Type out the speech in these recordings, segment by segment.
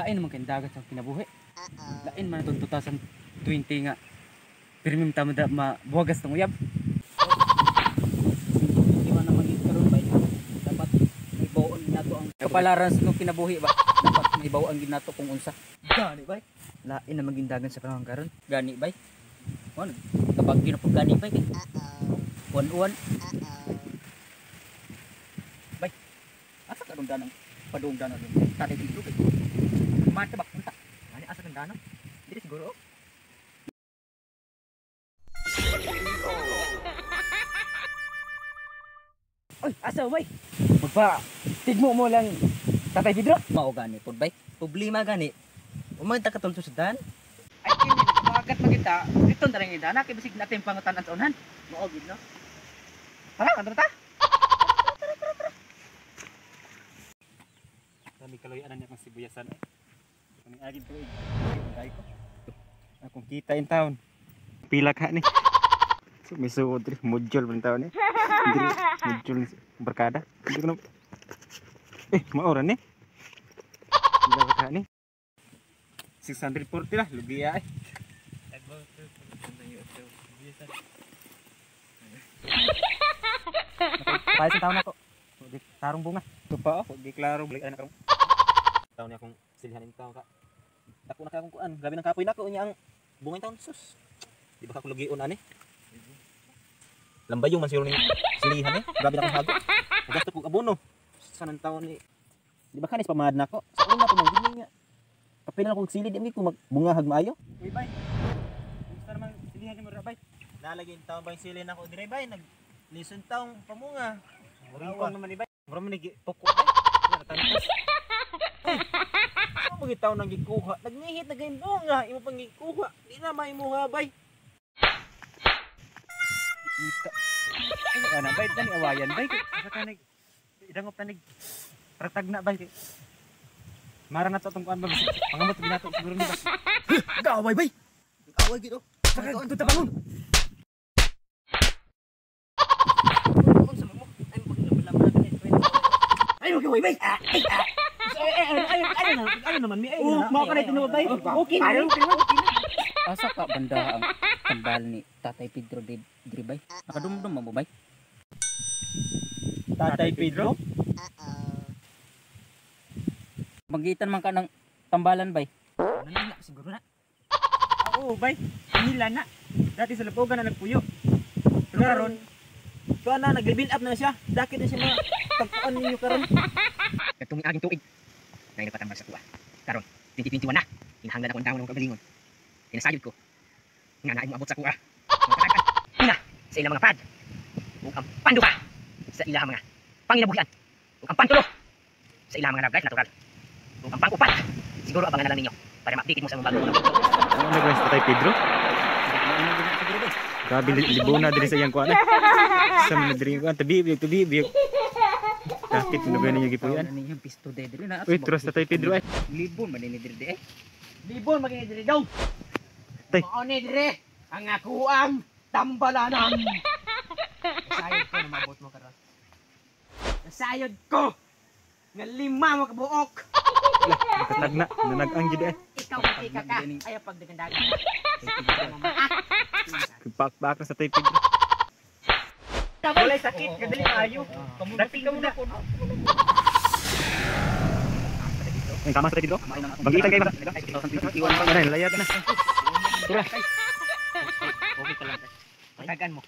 Lain naman kayong dagat sa kinabuhi. Lain man itong 2020 nga. Pirmim tama da mabuhagas ng uyab. Di ba naman yun karon bay? Dapat may bawon nato ang kapalaran sa itong kinabuhi ba? Dapat may bawon ginato kung unsa. Gani bay. Lain naman gindagan sa panahon karon. Gani bay. Ano? Kabagyo na pag gani bay kay. Uwan-uwan. Bay. Asa ka dong danang padung danang tatay dito kay. Mata ba punta? Ani asa kang danang? Dili siguro. Oy, asa bay? Magpa tigmo mo lang Tatay Pedro. Mao gani pud bay. Problema gani. Umay ta katulto sa dan. Ay kini bagat magita, dito na lang dana kay bisig natin pangutan-an sa unan. Mao gid no. Tara, tara ta. Tara. Kami kaloy anan niya kang sibuyasan eh. Kani agin tuig. Dai ko. Akong kita in town. Pila ka ni. So misuod diri module man taon ni. Diri module barkada. Diri kuno. Eh, maora ni. Pila ka ni. 640 lah lugi ay. Paes taon ako. Tarong bunga. Tupa oh, di klaro balik anak karon. Taon niya akong silhan in taon ka. Dako na ka akong kuan. Grabe nang kapoy nako unya ang bunga taon sus. Di ba ka ko lugion ani? Lambayong man siguro ning silihan eh. Grabe na akong hago. Nagasto kog abono. Sa nang taon ni. Di ba kanis pamahad nako? Sa una pa man gini nga. Kapil na kog sili di mi ko magbungahag maayo. Uy bay. Gusto naman silihan nimo ra bay. Nalagi in taon ba yung sili nako dire bay nag lison taong pamunga. Ringkong naman ni bay. Mura man ni tuko bay. Wala tantos. Ano mga taon nang gikuha? Nagnihit na gayong bunga, imo pang gikuha. Di na maimuha bay. Ita. Ay, ana bay dani awayan bay. Asa ka nag idangop tanig. Ratag na bay. Mara na to atong kuan ba. Pangamot ginato siguro ni ba. Gaway bay. Gaway gid oh. Saka dito bangon. Ay, okay, bay. Ay, ay, naman mi. Oh, mao ka na tinuod bay. Okay. Asa ka banda ang tambal ni Tatay Pedro diri bay? Nakadumdum mo bay? Tatay Pedro? Magitan man ka ng tambalan bay. Ano na siguro na. Oo bay. Nila na. Dati sa Lapogan na nagpuyo. Pero karon tuwa na nag-level up na siya. Dakit na siya mga pagkuan ninyo karon. Katong aging tuig. Nay napatambal sa kuha. Karon 2021 na. Hinahanglan ako ang taon ng kagalingon. Hinasayod ko nga naay moabot sa kuha. Mga una sa ilang mga pad. Ug ang panduha sa ilang mga panginabuhian. Ug ang pantulo sa ilang mga love life natural. Ug ang pang-upat siguro abangan na lang ninyo para ma-update mo sa mga bagong mga video. Ano na guys, Tatay Pedro? Grabe libona diri sa iyang kuan. Sa mga diri kuan tabi biyog tabi biyog. Dakit na ba ninyo gipuyan? Uy, trust Tatay Pedro ay. Libon man ni diri eh. Libon magini diri daw. Tay. Mao ni diri ang akuang tambalanan. Nasayod ko na maabot mo karon. Nasayod ko nga lima mo kabuok. Nakatag na, nanag-ang gid ay. Ikaw ka ka. Ayaw pagdagandagan. Pakpak na sa Tatay Pedro. Walay sakit, kadali maayo. Dati ka muna. Ay, tama sa Tatay Pedro. Magitan kayo ba? Ano, layat na. Tara. Okay ka lang. Patagan mo.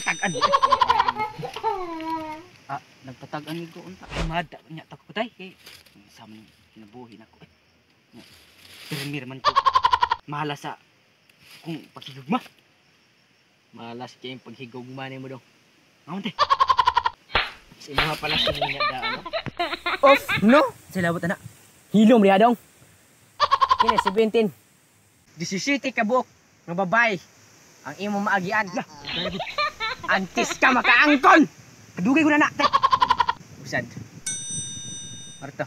Patagan mo. Ah, nagpatagan ni ko unta. Ay mad nya ta ko tay kay sa man kinabuhi nako. Pirmir man ko. Mahala sa kung paghigugma. Malas kay paghigugma nimo dong. Ngaon tay? Sa imuha pala sa niya da ano. Off no. Sa labot ana. Hilom riya dong. Kini 17. 17 ka buok nga babae ang imong maagian. Antes ka makaangkon. Kadugay ko na na. Tay. Usad. Marto.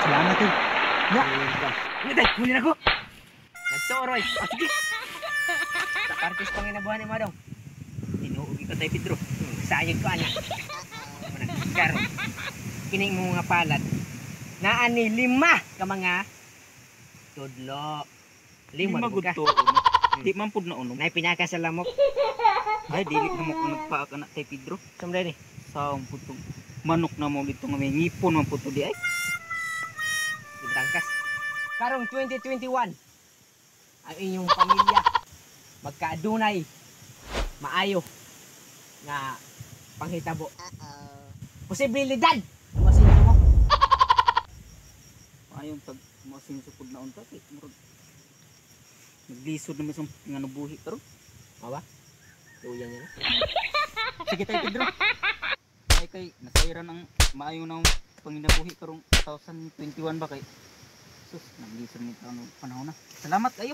Salamat eh. Ya. Ya tay, muli na ko. Nagto Roy. Ah, sige. Sa partis panginabuhan ni Madong. Tinuog ka Tay Pedro. Sayod ko ana. Karon. Kining mga palad. Naa ni lima ka mga tudlo. Lima Lima gud ka. to. Di man pud na unom. Nay pinaka sa lamok. Ay dili na mo ko nagpaak anak kay Pedro. Sumday ni. Saong pud tong manok na mo dito nga may ngipon man pud to di ay. Ibtangkas. Karong 2021 ang inyong pamilya magkaadunay maayo nga panghitabo. Posibilidad masinso mo. Ayon pag moasinso pud na unta kay murag naglisod naman sa nga nabuhi karon. Mawa? Tuyan niya na. Sige tayo Pedro. Ay kay nasayran ang maayo na panginabuhi karong 2021 ba kay sus naglisod ni taon panahon na. Salamat kayo.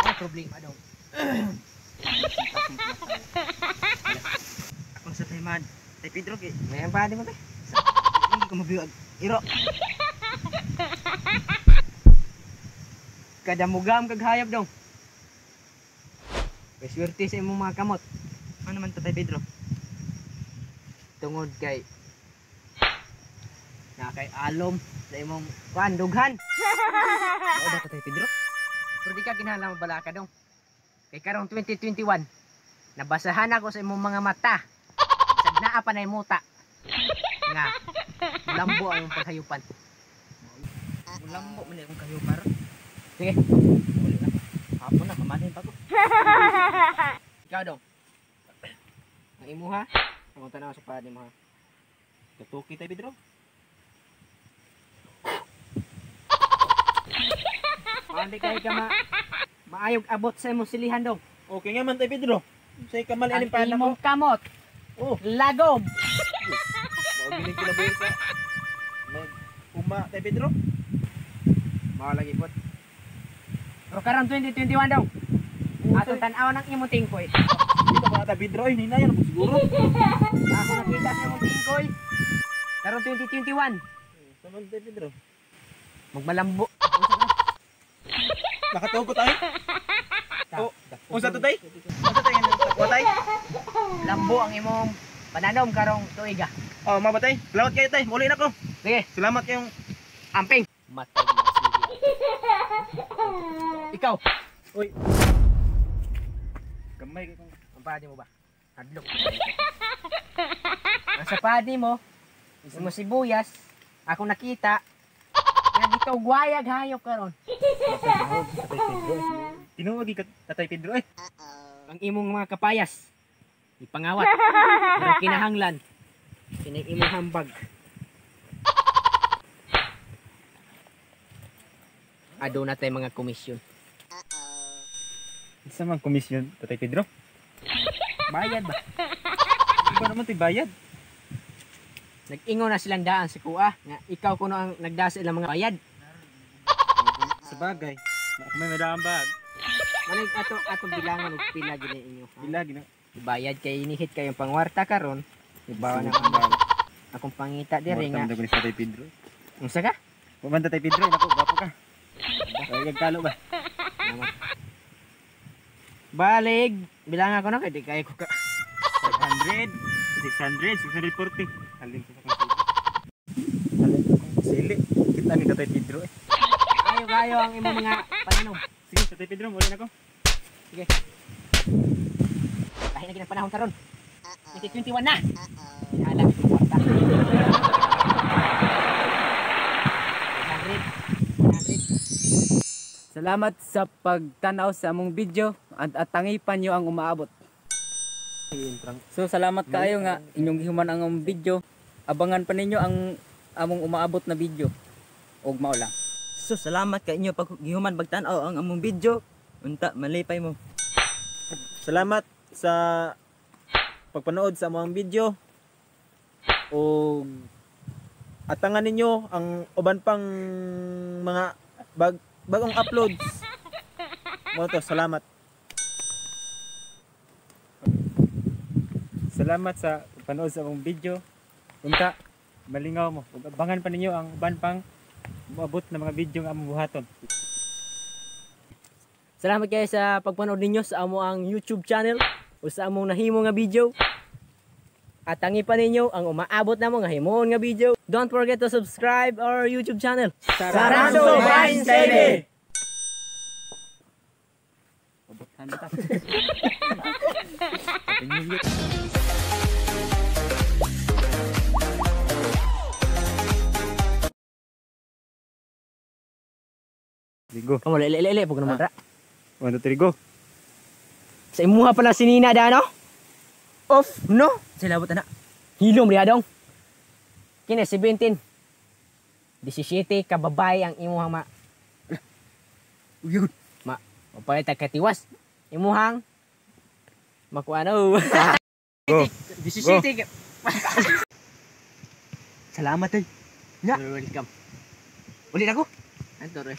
Ay problema daw. Akong sa tayo man. Tay Pedro kay May pa di mo te. hindi ko mabiwag. Iro. Kadamugam kag hayop dong. May swerte sa imong mga kamot. Ano man to Tay Pedro? Tungod kay na kay alom sa imong kuan dughan. Mao ba to Tay Pedro? Pero di ka kinahanglan mabalaka dong. Kay karong 2021, nabasahan ako sa imong mga mata. Sa naa pa na muta. Nga lambo ang imong paghayupan. Lambo man akong kayo para. Sige. Uli na. Hapon na pamanin pa ko. Ikaw dong. Ang imuha, ang tanaw sa palad nimo ha. Tutuki Tay Pedro. Hindi kay ka maayog abot sa imong silihan dong. Okay nga man Tay Pedro. Say kamal Ang ining pana ko. imong kamot. Oh. Lagom. Mao gini kinabuhi sa mag uma Tay Pedro. Mao lagi pod. Pero karon 2021 dong. Atong tan-aw ng imong tingkoy. Dito pa Tay Pedro ay hinayan ako siguro. Ako nakita sa imong tingkoy. Karon 2021, Saman Tay Pedro. magmalambo. Nakatuog ko tayo. Oh, unsa to tay? Unsa tay nga tay? Lambo ang imong pananom karong tuiga. Oh, mabatay. Salamat kayo tay. Muli na ko. Sige, Salamat kayong amping. Matay na sige. Ikaw, gamay kay kong ang padi mo ba? Hadlok. Ang sa padi mo, imong sibuyas, ako nakita, nga gitugwayag hayop karon. Tatay Pedro. Tinuod ka Tatay Pedro ay. Ang imong mga kapayas, ipangawat. Pero kinahanglan, kini imong hambag. Aduna tay mga komisyon. Isa man komisyon Tatay Pedro. Bayad ba? Iba naman tay bayad. Nag-ingon na silang daan sa kuha nga ikaw kuno ang nagdasa ilang mga bayad. Sa bagay. Ako may madambag. Manig ato atong bilangan og pila gini inyo. Ha? Pila gina. Bayad kay inihit kayong pangwarta karon. Ibawa na akong pangita diri nga. Mortam daw ni Tatay Pedro. Unsa ka? Puman Tatay Pedro, nako gwapo ka. Ay kalo ba? Naman. Balig, bilangan ko na kay di kay ko ka. 500, 600, 640. Alin ko sa akong sili. Alin ko akong sili. Kita ni Tatay Pedro eh. Ayo kayo ang imong mga pananom. Sige, Tatay Pedro, muli na ko. Lahi na ginang panahon karon. 2021 na. Alam ko kwarta. 100. 100. Salamat sa pagtanaw sa among video at atangipan nyo ang umaabot. So salamat kaayo nga inyong gihuman ang among video. Abangan pa ninyo ang among umaabot na video. Og mao lang. So salamat kay inyo pag gihuman pagtan-aw ang among video. Unta malipay mo. Salamat sa pagpanood sa among video. O atangan ninyo ang uban pang mga bagong uploads. Mo to, salamat. Salamat sa panood sa among video. Unta, malingaw mo. Ug abangan pa ninyo ang uban pang moabot na mga video nga among buhaton. Salamat kayo sa pagpanood ninyo sa amo ang YouTube channel o sa among nahimo nga video. Atangi pa ninyo ang umaabot na mga himuon nga video. Don't forget to subscribe our YouTube channel. Saranso Vines TV! Pabutan ta. Go. Kamo, le, le, le, pag naman ra. 1, 2, 3, go. Sa imuha pala si Nina da, no? Off, no? Sila abot ana. Hilom riya dong. Kini 17. 17 ka babae ang imuhang ma Uyod. ma mapalit ang katiwas. Imuhang makuha no. Go. 17 ka. Salamat ay. You're welcome. Ulit ako. Anto re.